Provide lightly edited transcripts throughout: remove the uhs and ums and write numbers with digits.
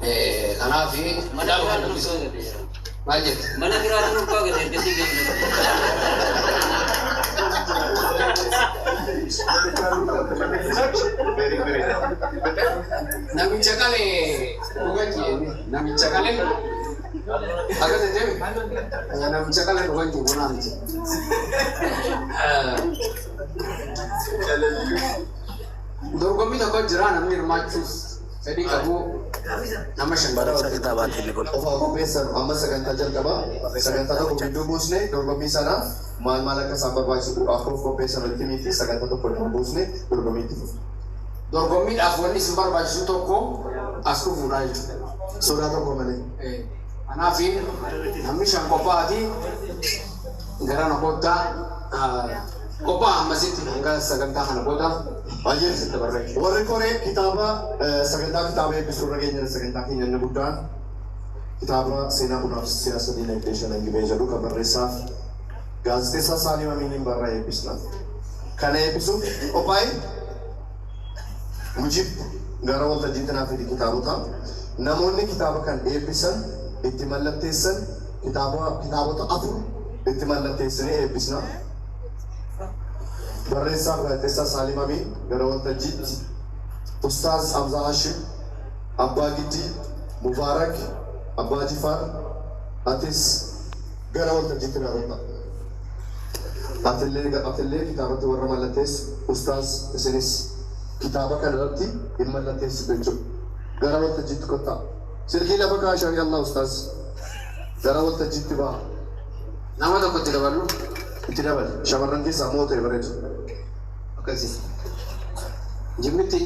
Kanaaf Mana kitaaba biraa kana nuuf dubbisa. gate. Maal jette? Mana biraa nuuf gate ergasii geesse. Namicha qalee dhugan jee namicha qalee akkas hin deemi namicha qalee dhugan jee bunaa miti. Dorgommii tokko jira namni hirmaachuuf fedhii qabu nama shan. Barreessaa kitaabaati inni kun. Of haa qopheessan amma sagantaa jalqaba. Sagantaa tokko gidduu buusne dorgommii sana maal maal akka isaan barbaachisu akka of qopheessan walitti miti sagantaa tokko iddoo buusne dorgommiitti fufu. Dorgommiidhaaf wanni isin barbaachisu tokko as dhufuudha jechuudha. Sodaa tokko malee. Kanaaf namni shan qophaa'aati gara na koottaa qophaa'a ammasitti hanga sagantaa kana booda Baay'ee sitti barreessa. Warri koree kitaaba sagantaa kitaaba eebbisuu irra geenye sagantaa keenya inni guddaan kitaaba seenaa bunaaf siyaasa dinagdee shanan gibee jedhu kan barreessaaf gaazexeessaa Saalim Amiiniin barraa'e eebbisna. Kana eebbisuuf qophaa'e Mujib gara waltajjiitti naa fidi kitaabota. Namoonni kitaaba kan eebbisan itti mallatteessan kitaabota afur itti mallatteessinee eebbisna. Barreessaaf gaazexeessaa Saalim Amiin gara waltajjiitti, Ustaaz Hamzaa Hashim, Abbaa Giddii, Mubaarak, Abbaa Jifaar, atis gara waltajjiitti naa kottaa. Atillee kitaabatti warra mallatteessu Ustaaz isinis kitaaba kana irratti hin mallatteessitu jechuudha. Gara waltajjiitti kottaa. Silkii lafa kaa'aa sharii Allah Ustaaz. Gara waltajjiitti ba'a. Nama tokko itti daballu. Itti dabali. Shamarran keessaa moo ta'e bareedu. Akkasi. Jimmitti.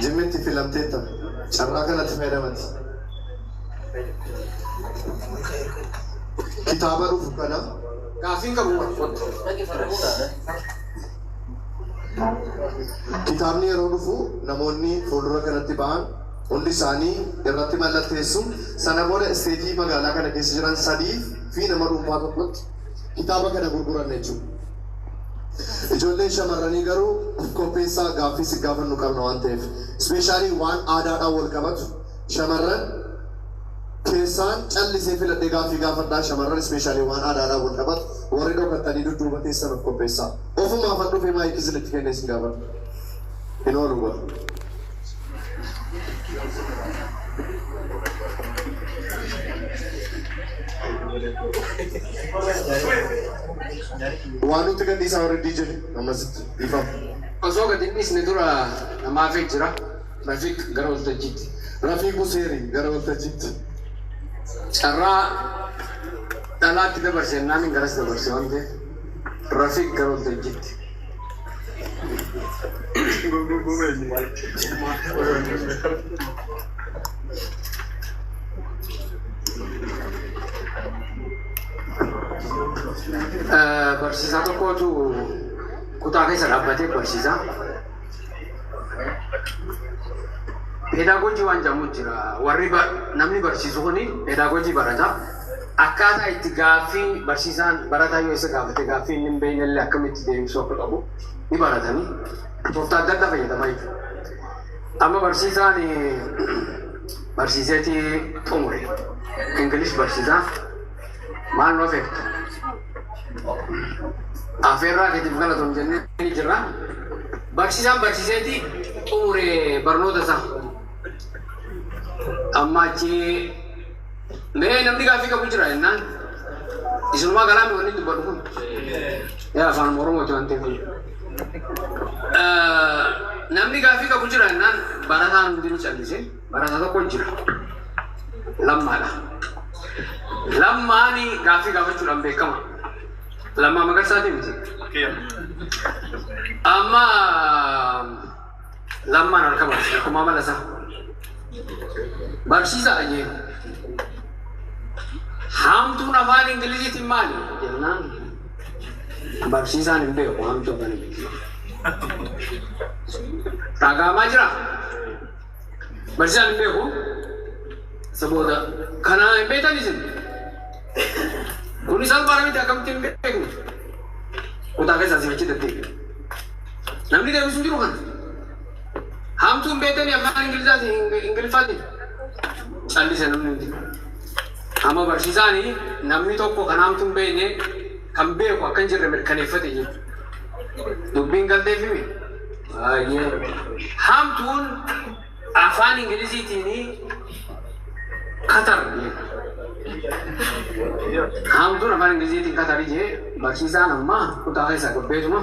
Jimmitti filamteetta. Carraa kanatti fayyadamati. Kitaaba dhufu kana Gaaffiin qabu kottu. Kitaabni yeroo dhufu namoonni fuuldura kanatti ba'an hundi isaanii irratti mallatteessu. Sana booda isteetii magaalaa kana keessa jiran sadii fi nama dhuunfaa tokkotti kitaaba kana gurguranna jechuudha. Ijoolleen shamarranii garuu of qopheessaa gaaffii si gaafannu qabna waan ta'eef. Especially waan aadaadhaan wal qabatu shamarran keessaan callisee filadhee gaaffii gaafadhaa shamarran especially waan aadaadhaan wal qabatu warri dhokattanii dudduuba teessan of qopheessaa. Ofumaaf an dhufee maayikii isinitti kennee isin gaafadha. Hin oolu gaa. Waan nutti gadhiisaa warri DJ ammasitti dhiifama. Osoo gadi hin dhiisne dura namaafii jira. Rafiq gara waltajjiitti. Rafiq Buseeri gara waltajjiitti. Carraa dhalaatti dabarse naan garas dabarse waan ta'eef Rafiq gara waltajjiitti. Barsiisaa tokkotu kutaa keessa dhaabbatee barsiisaa. Pedagogy waan jedhamu jira. Warri namni barsiisu kuni pedagogy barata. Akkaataa itti gaaffii barsiisaan barataa yoo isa gaafate gaaffii inni hin beekne illee akkamitti deebisuu akka qabu ni baratanii tooftaa adda addaa fayyadamaa jechuudha. Amma barsiisaan barsiiseeti xumure. English barsiisaa maal nu afeerta? Afeerraa keetiif galatoom jennee ni jirra. Barsiisaan barsiiseeti xumure barnoota isaa. Amma achi mee namni gaaffii qabu jira jennaan isinumaa galaami wanni dubbadhu kun. Yaa afaan Oromooti waan ta'eef. Namni gaaffii qabu jira jennaan barataan hundinuu callise barataa tokko jira. Lammaadha. Lammaani gaaffii gaafachuudhaan beekama. Lammaa Magarsaati miti. Amma Lammaan harka baase akkuma amala isaa. Barsiisaa jee. Haamtuun afaan Ingiliziitiin maali? Jennaan barsiisaan hin beeku haamtuu afaan Ingilizii. Dhaga'amaa jira? Barsiisaan hin beeku. Isa booda kana hin beektan isin. Kuni salphaadha miti akkamitti hin beekne. Kutaa keessaa si achi deddeebi'e. Namni deebisu hin jiru kana. Haamtuu hin beektanii afaan Ingiliffaatiin. Callise namni hundi. Amma barsiisaani namni tokko kan haamtuu hin beekne kan beeku akka hin jirre mirkaneeffate jechuudha. Dubbiin galteefimi? Baay'ee. Haamtuun afaan Ingiliziitiin cutter. Haamtuun afaan Ingiliziitiin cutter jee barsiisaan amma kutaa keessaa gabbeetuma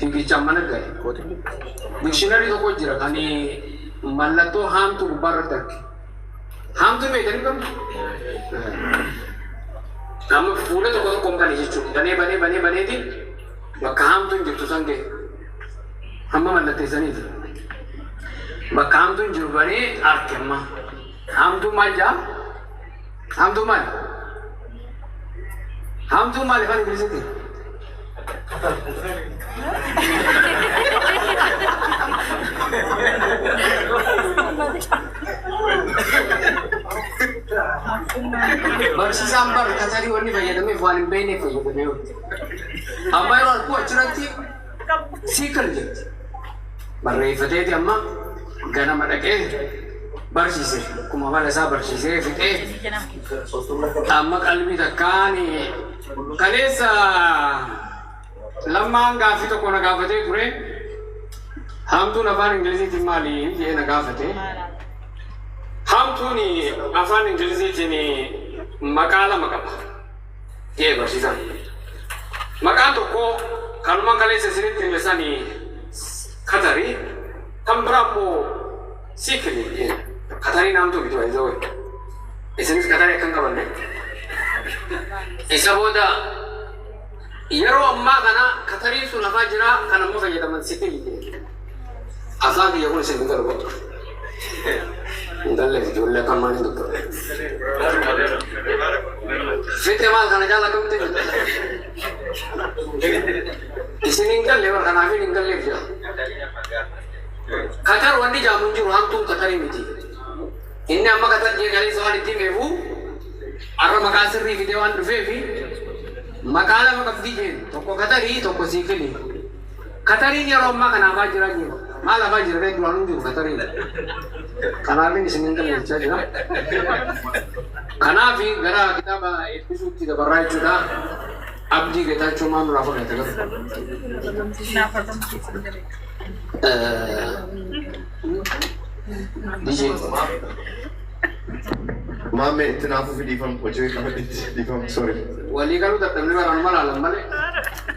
fiigichaan mana gale. Dictionary tokko jira kan mallattoo haamtuu gubbaa irratti arge. Haamtuun beektanii qabdu? Amma fuula tokko tokkoon bane jechuudha. Banee banee banee baneeti bakka haamtuun jirtu san gahe. Hamma mallatteessaniiti. Bakka haamtuun jiru banee arge amma. Haamtuun maal jaa? Haamtuun maali? Haamtuun maali afaan Ingiliziitiin? Barsiisaan bar katarii wanni fayyadameef waan hin beekneef fayyadamee. Amma yeroo arguu achirratti sickle jetti. Barreeffateeti amma ganama dhaqee barsiise. Akkuma mala isaa barsiisee fixee amma qalbii takkaan kaleessa lammaan gaaffii tokko na gaafatee ture. Haamtuun afaan Ingiliziitiin maali jedhee na gaafate. Haamtuun afaan Ingiliziitiin maqaa lama qaba. Jee barsiisaan. Maqaan tokko kanuma kaleessa isinitti hime sani katarii, kan biraa immoo sickle. Katariin haamtuu miti baay'ee. Isinis katarii akkan qabanne. Isa booda yeroo ammaa kana katariin sun afaa jira, kan ammoo fayyadaman sickle. Afaan kiyya kun isin hin galu. Hin galleef ijoollee akka ammaan hin dubbatu. Fixe maal kana jaala akkamitti jirtu? Isin hin galle bara, kanaaf hin galleef jira. Cutter wanni jaamu hin jiru, hamtuun katarii miti. Inni amma cutter jee kaleessa waan itti himeefu har'a maqaa sirrii fidee waan dhufeefi maqaa lama qabdi jeen, tokko katarii, tokko sickle. Katariin yeroo ammaa kana afaa jira jiru. Maal afaa jira bee? Duraan hin jiru katariin. Kanaafin isin hin galle jechaa jira. Kanaaf gara kitaaba eebbisuutti dabarraa jechuudha. Abdii Geetaachoo maal nurraa fudhate garuu? DJ. Maammee itti naafuu fi dhiifamu hojii qabadhetti dhiifamu, sorry. Walii galuu dadhabni baraanuma laalan malee.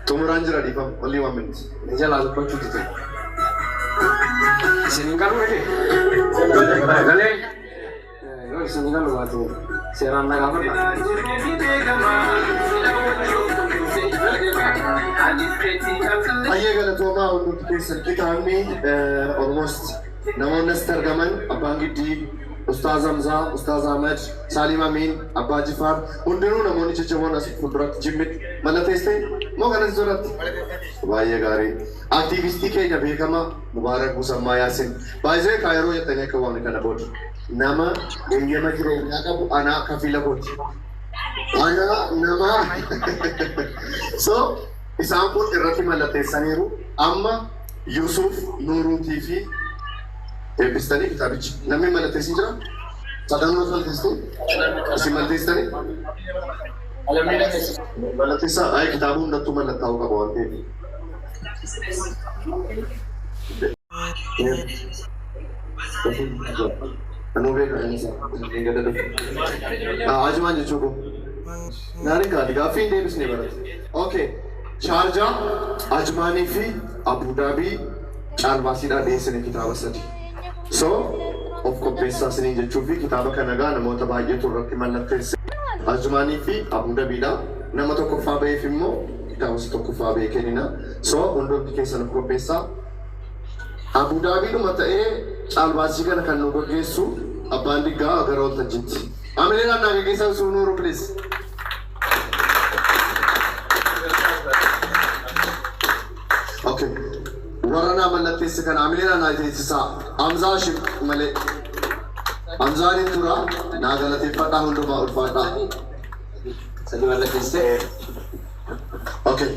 Xumuraan jira, dhiifamu, only one minute. Jalaa dubbachuu dide. Isin hin galuu miti? Galee yoo isin hin galu baate seeraan na gaafadha. Baay'ee galatoomaa hundumti keessan. Kitaabni almost namoonni asitti argaman, Abbaan Giddii, Ustaaz Hamzaa, Ustaaz Ahmad, Salim Amin, Abbaa Jifaar, hundinuu namoonni jajjaboon as fuulduratti jimmitti mallatteessite moo kanas duratti baay'ee gaarii. Aktiivistii keenya beekamaa Mubaarak Musammaa Yaasin baay'ee kaayiroo jettanii akka waamne kana booda nama eeyyama jireenyaa qabu anaa kafiila kooti. Ana nama so isaan kun irratti mallatteessaniiru. Amma Yusuf Nuruutii fi eebbistanii kitaabichi namni mallatteessin jira? Sadan mallatteessitu? Isin mallatteessitanii? Mallatteessaa ay kitaaba hundattuu mallattaa'uu qaba waan ta'eef. Anuu beeka inni isaa. Gada dhufe. Ajumaan jechuu koo. Naarin kaati gaaffii hin deebisne barate. Okay. Shaarjaa, Ajmaanii fi Abu Dhaabii caalbaasiidhaan dhiyeessine kitaaba sadi. So of qopheessaa isiniin jechuu fi kitaaba kana gaa namoota baay'eetu irratti mallatteesse. Ajmaanii fi Abu Dhabiidha. Nama tokkoffaa ba'eef immoo kitaaba isa tokkoffaa ba'e kennina. So hundumti keessan of qopheessaa. Abu Dhaabiidhuma ta'ee caalbaasii kana kan nu gaggeessu abbaan diggaa gara waltajjiitti. Amileedhaan naa gaggeessaa Yusuf Nuuru, please. Okay. Warra naa mallatteesse kana amileedhaan naa teessisaa. Hamzaa Shib malee. Hamzaan hin tura. Naa galateeffadhaa, hundumaa ulfaadhaa. Sadi mallatteessite. Okay.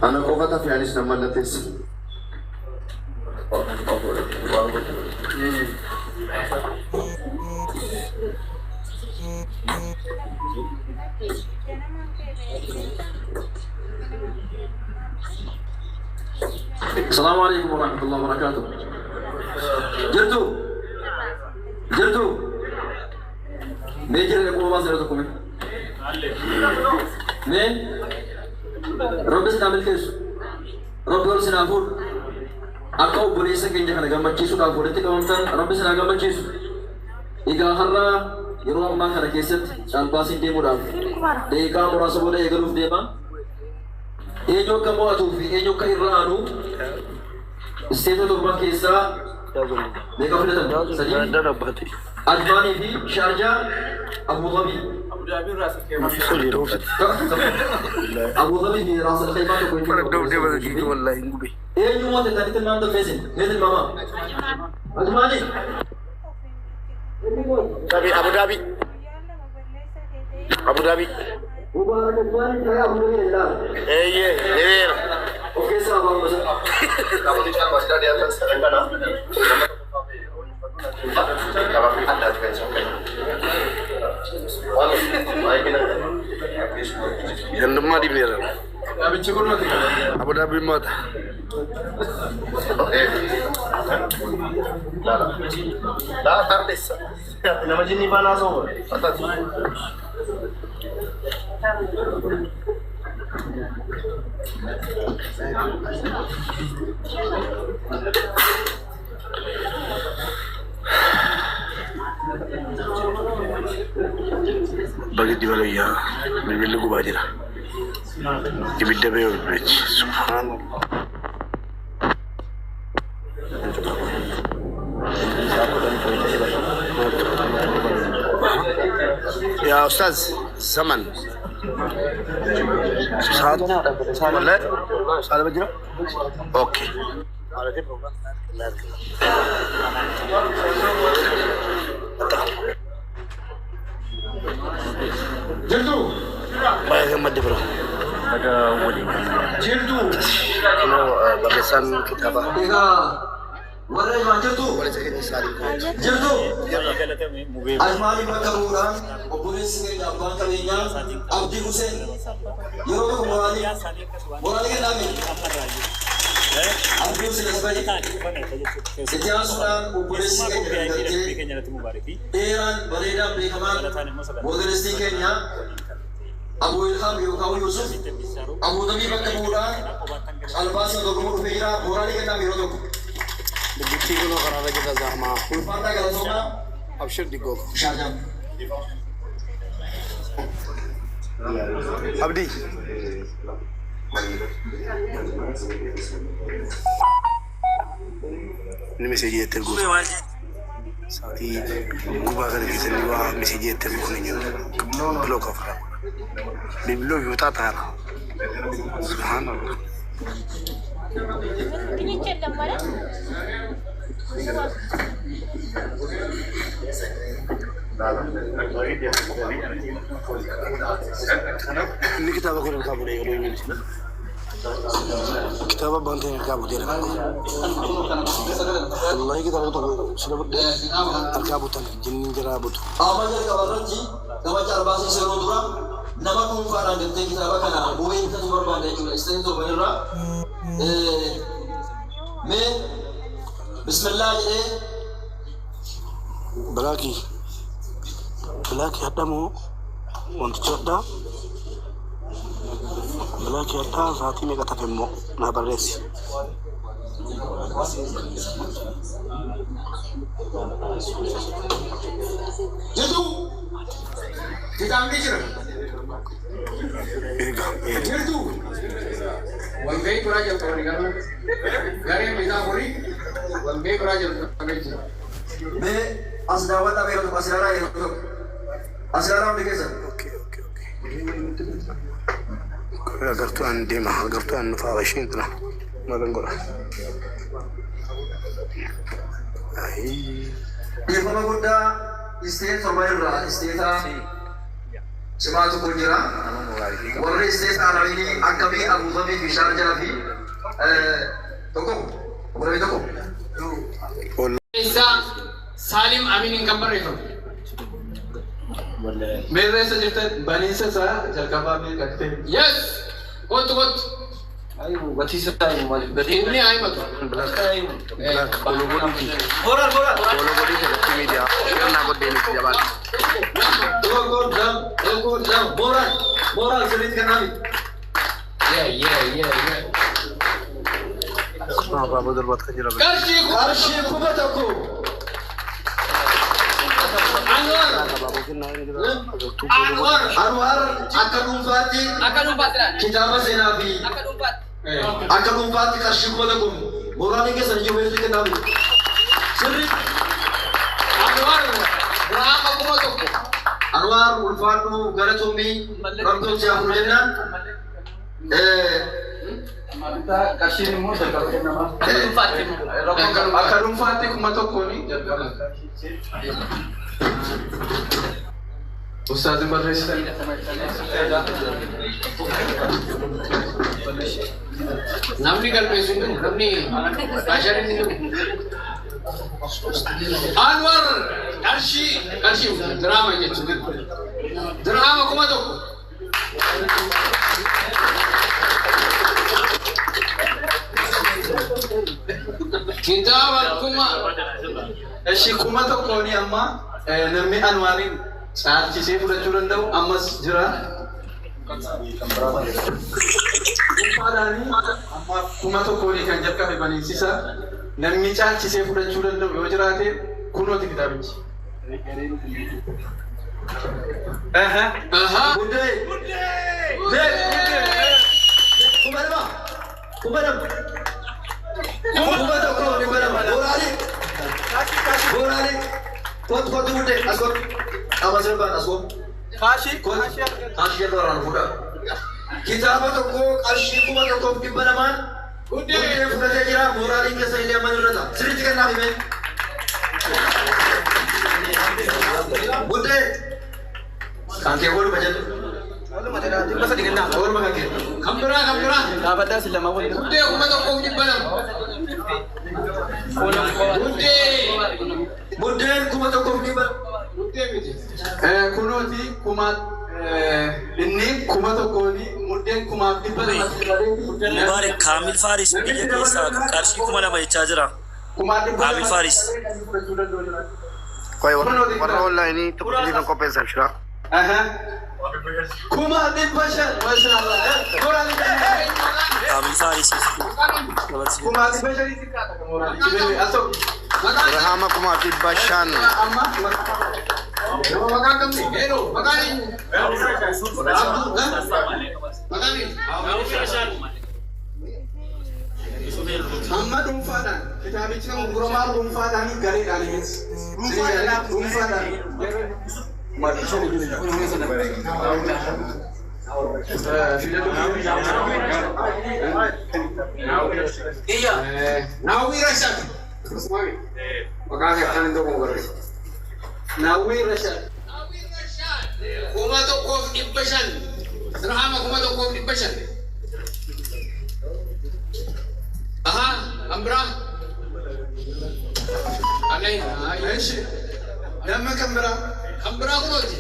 Ana qofa tafe, anis nan mallatteessa. السلام عليكم ورحمة الله وبركاته. Jirtu? Jirtu? Mee jira dhaquu baas jedhu tokko mee? Mee? Rabbi sinaa milkeessu. Rabbi ol sinaa fuudhu. Akka obboleessa keenya kana gammachiisuudhaaf walitti qabamtan Rabbi sinaa gammachiisu. Egaa har'a yeroo ammaa kana keessatti caalbaasiin deemuudhaaf daqiiqaa muraasa booda eegaluuf deema. Eenyu akka mo'atuu fi eenyu akka irra aanu isteeta torban keessaa meeqa filatan? Sadii. Ajmaanii fi Shaarjaa, Abu Dhabii. Abu Dhabii fi Raas Al Khaymaa tokko jechuudha. Eenyu mo'ate tani tilmaamtan meesin? Mee tilmaamaa? Ajmaanii. Abu Dhabi. Abu Dhabi. Mubarak Ajmaanii ta'ee Abu Dhabii ilaala. Eeyyee, deebi'eera. Of keessaa bahu masa. Namoonni caalbaasiidhaa dhiyaatan sadan kana nama tokkoffaaf addaati kan isaan kennan. Waan baay'ee kennan. Gandummaa dhibneera. Namichi kun nuti Abu Dhabi moota. Laala. Laala tardeessa. Nama jinni faanaa sooma. Fatati. Bagiddi balayyaa bilbilli gubaa jira. Ibidda ba'ee bilbilichi. Subhaanallah. يا استاذ زمن ساعات ولا ساعات بجرا اوكي Jirtu? Baay'ee gammadde bro. Jirtu? Kunoo barreessaan kitaaba Egaa warra Ajmaan jirtu? obboleessa keenya Saalim Kunuuti. Jirtu? Ajmaanii bakka bu'uudhaan obboleessi keenya abbaan qabeenyaa Abdii Huseen yeroo tokko moraalii moraalii kennaame. Abdii Huseen as bahe. Itti aansuudhaan obboleessi keenya kan gartee dheeraan bareedaan beekamaan moodelistii keenya Abu Ilhaam yookaan Yusuf Abu Dhabii bakka bu'uudhaan caalbaasii dorgomuu dhufee jira. Moraalii kennaame yeroo tokko. Dubbittii kunoo karaarra jirra zaamaa. Ulfaataa galatoomaa. Abshir diggoo. Shaarjaa. Abdii. Inni meseejii jettee erguuf. Sa'aatii gubaa kana keessatti waa meseejii jettee erguuf ni jiru. Biloo kafara. Bilbiloo yuutaa taara. Subhaanallah. ድንች የለም ማለት Inni kitaaba kun harkaa fuudhee yeroo inni kitaaba abbaan ta'e harkaa fuudhee lafa. Wallahi kitaaba tokko sila fudhee harkaa butan jinni jaraa butu. Amma jalqaba irratti gama caalbaasii seenuu dura nama dhuunfaadhaan gartee kitaaba kana bu'ee bitatu barbaada jechuudha. Isteetii torban irraa mee bismillaa jedhee Bilaakii bilaakii hadhamoo wantichi hadhaa bilaakii hadhaa sa'aatii meeqa tafe immoo naa barreessi. Jirtu? Kitaabni jira. Eega eega. Jirtu? Walgahii biraa jalqabanii garuu gareen bitaa horii walgahii biraa jalqabee jira. Mee as daawwadhaa yeroo tokko as ilaalaa yeroo tokko as ilaalaa hundi keessan. Okay okay okay. Agartuu an deema agartuu an nufa abashiin tuna malan godha. Ayii. Dhiifama guddaa isteet torban irraa isteeta cimaa tokko jira. Warri isteet Arabii akkamii Abu Dhabii fi Shaarjaa fi tokko Abu Dhabii tokko. Wallahi. Barsiisaa Saalim Aminiin kan barreeffame. Meerreessa jirtan baniinsa isaa jalqabaa meeqatte? Yes! Kottu kottu. Inni haa himatu. Black follow godhuuti. Moral moral. Follow godhii kallattii miidiyaa. Sirnaa godheenitti jabaadha. Tokko lama tokko lama moral moral sirriitti kennaafi. Yeah. Abaaboo darbaat kan jira. Qarshii Qarshii 1000. Anwar. Abaaboo kennaa hin jira. Agartuu follow Anwar. Anwaar akka dhuunfaatti Akka dhuunfaatti laal. kitaaba seenaa fi Akka dhuunfaatti. akka dhuunfaatti qarshii 1000 moraaliin keessan ijoo beektu kennaafi. Sirriitti. Anwar. Dirhama 1000. Anwaar ulfaadhu galatoomii rabbiin si haa fuudhu jennaan. Qarshiin immoo jalqaba kennama. Akka dhuunfaatti immoo. Akka dhuunfaatti 1000 jalqaba. Ustaazin barreessitan. Namni galmeessu hin jiru. Namni kaasharin hin jiru. Anwar qarshii qarshii dirhama jechuudha. Dirhama 1000. Kitaaba kuma Eshi 1000 amma namni Anwaariin caalchisee fudhachuu danda'u ammas jira. Dhuunfaadhaanii amma 1000 kan jalqabe baniinsisa namni caalchisee fudhachuu danda'u yoo jiraate kunooti kitaabichi. Aha. Hundee. Mee. 2000. 2000. 1200. Moraalii. Moraalii. Kottu kottu hundee as kottu. Amma sirbaan as kottu. Kaashii. Kottu. Kaashii jedhu warraan fuudha. Kitaaba tokko qarshii 1200 Hundee. Hundee fudhatee jira. Moraaliin keessa illee amma irra ta'a. Sirriitti kennaaf himee. Hundee. Kan kee waluma jedhu. Oolma kan kee. Kan biraa kan biraa. Dhaabadhaa si lama waliin. Hundee 1200. Hundee. Buddeen 1200. Hundee miti. Kunooti kuma inni 1000 muddeen 1200. Mubaarak Kaamil Faaris biyya keessaa qarshii 2000 jechaa jira. 1200. Kaamil Faaris. Qoy warra onlaayinii tokko kan qopheessan jira. 500,000 maashaallah. Kaamil Faaris. 500,000 xiqqaata kan moraalichi. Asoo. Dirhama 500,000. Amma Nama maqaan qabni. Hello. Maqaan eenyu? Abduu. Maqaan eenyu? Amma dhuunfaadhaan kitaabichi kan gurguramaa dhuunfaadhaan gareedhaan himis. Dhuunfaadhaan. Naawwii Rashaad. Maqaa kee akkaan hin tokko barreessa. Naawwii Rashaad. Naawwii Rashaad. 1500. Dirhama 1500. Aha, kan biraa. Alai. Eshi. Nama kan biraa. Kan biraa kunooti.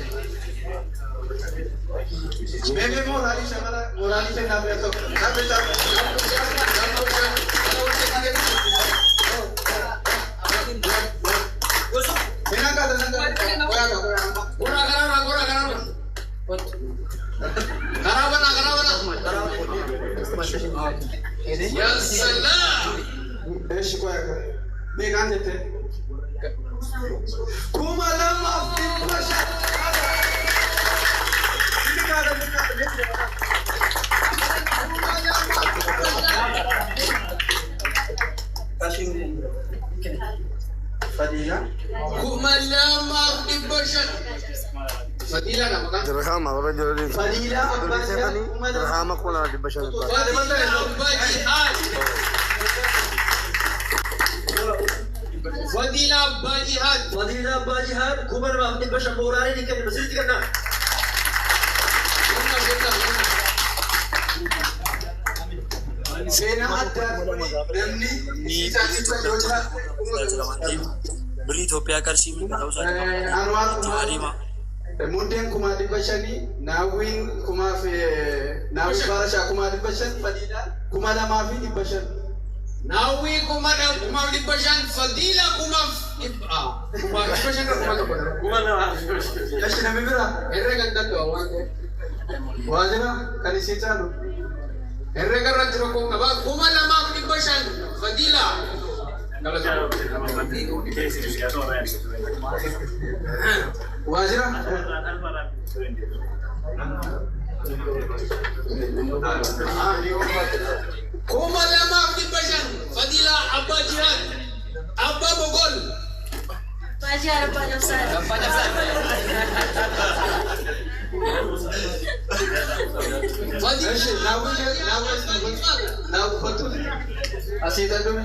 Meemee mooraalii shamara mooraalii kennaaf yaa ta'u. Dhaabbe dhaabbe. Hinaan kaata nan kaata. Gora karaa gora karaa. Karaa banaa karaa banaa. Ya salaam. Eshi qoya qoya. Meeqaan jette? 2500. Inni kaata inni kaata. 2500. Fadiila. 2500. Fadiila na maqaan. Dirhama warra jiraniin. Fadiila abbaa ishee 2000. Dirhama 2500. Fadiila abbaa jihaad. Fadiila abbaa jihaad. Fadiila abbaa jihaad 2500 mooraalii ni kennu sirriitti kennaa. Seenaa addaa namni caalchisuu yoo jiraate. Birrii Itoophiyaa qarshii meeqa ta'uu isaa Anwaar itti kumaa adeema. Muddeen 500,000, Naawwiin kumaaf Naawwii Baarashaa 500,000, Fadiidhaan 2,500. Naawwii 2,500, Fadiila 5,500, 1,000. 2,500. Eshi namni bira Herrega hin danda'u waan ta'eef. waa jira kan isii caalu. Herrega irratti rakkoo qaba. 2,500 Fadiila. Waa jira. 2,500 Fadiila Abbaa Jihaad. Abbaa Bogol. Abbaa Abbaa Jabsaa. Abbaa Jabsaa. Eshi Naawwii Naawwii Naawwii kottu asii dhadhume.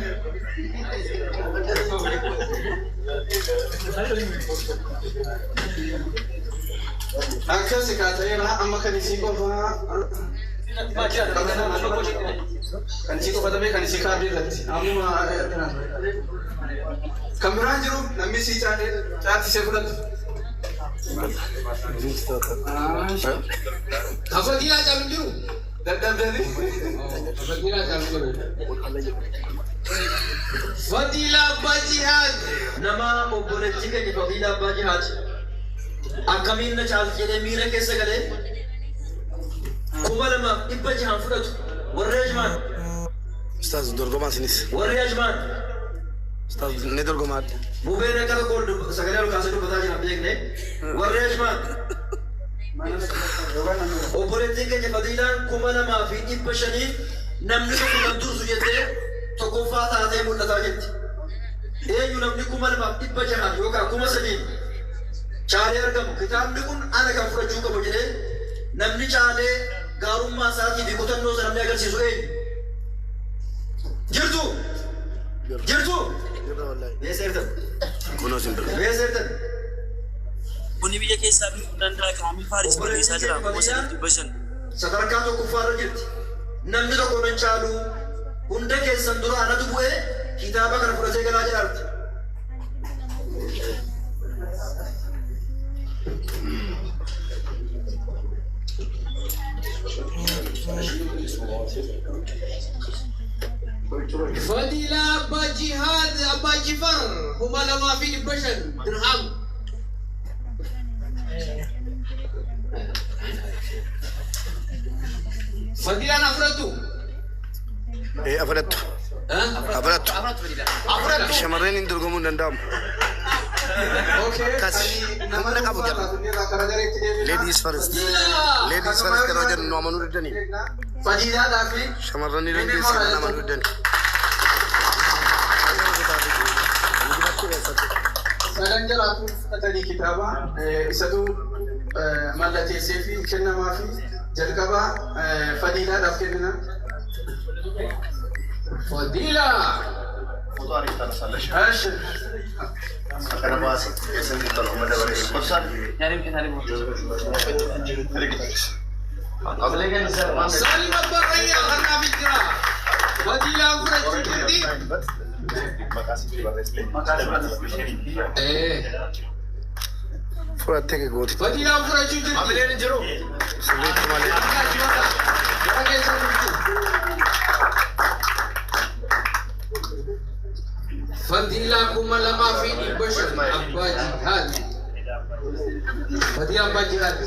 Akkas kaata'eera amma kan isii qofaa kan isii qofa ta'ee kan isii kaardii irratti ammuma kan biraan jiru namni isii caalee caalchisee fudhatu. Fadiilaa caalu hin jiru. Dadhabdanii. Fadiilaa caalu hin jiru. Fadiilaa Abbaa Jihaad. Nama obboleettii keenya Fadiilaa Abbaa Jihaad akkamiin na caalti jedhee miira keessa galee 2,600 fudhatu warri Ajmaan Ustaaz dorgomaa isinis. warri Ajmaan Ustaaz ni dorgomaa. Bubeen akka tokko sagalee ol kaasee dubbataa jiran beekne warri Ajmaan obboleettiin keenya Fadiilaan 2,500 namni tokko kan dursu jettee tokkoffaa taatee mul'ataa jirti. Eenyu namni 2,600 yookaan 3,000 caalee argamu kitaabni kun ana kan fudhachuu qabu jedhee namni caalee gaarummaa isaatii fi kutannoo isa namni agarsiisu eenyu? Jirtu? Jirtu? Jirra wallahi. Meessa jirtan? Kunoo isin bira. Meessa jirtan? Bunni biyya keessaa bituu danda'a. Kaamil Faaris barreessaa jira 3,500. Sadarkaa tokkoffaarra jirti. Namni tokko nan caalu hunda keessan dura anatu bu'ee kitaaba kana fudhatee galaa jedhaarti. Fadiilaa Abbaa Jihaad Abbaa Jifar 2,500 dirham. Fadiilaan afuratu. Ee afadhattu. Afadhattu. Afuratu. Shamarreen hin dorgomuu hin danda'amu. Okay. Akkas. Nama Humna qabu dhuunfaa jala. irraa karaa gareetti deebina. Ladies first. Ladies first yeroo jennu nu amanuu didanii. Fadiilaadhaa fi Shamarran ni dandeessan kan amanuu didanii. Sadan jalaatu fudhatanii kitaaba isatu mallateessee fi kennamaa fi jalqaba Fadiilaadhaaf kennina. Fadiilaa. Eshi. Salim Abbaa Rayyaa kanaaf jira. Fadiilaan fudhachuu jirti. Fudhattee gooti. Fadiilaan fudhachuu jirti. Amileen hin jiru. Sirriitti malee. Gara keessa jirti. Fadiilaa 2,500 Abbaa Jihaad. Fadiilaa Abbaa Jihaad.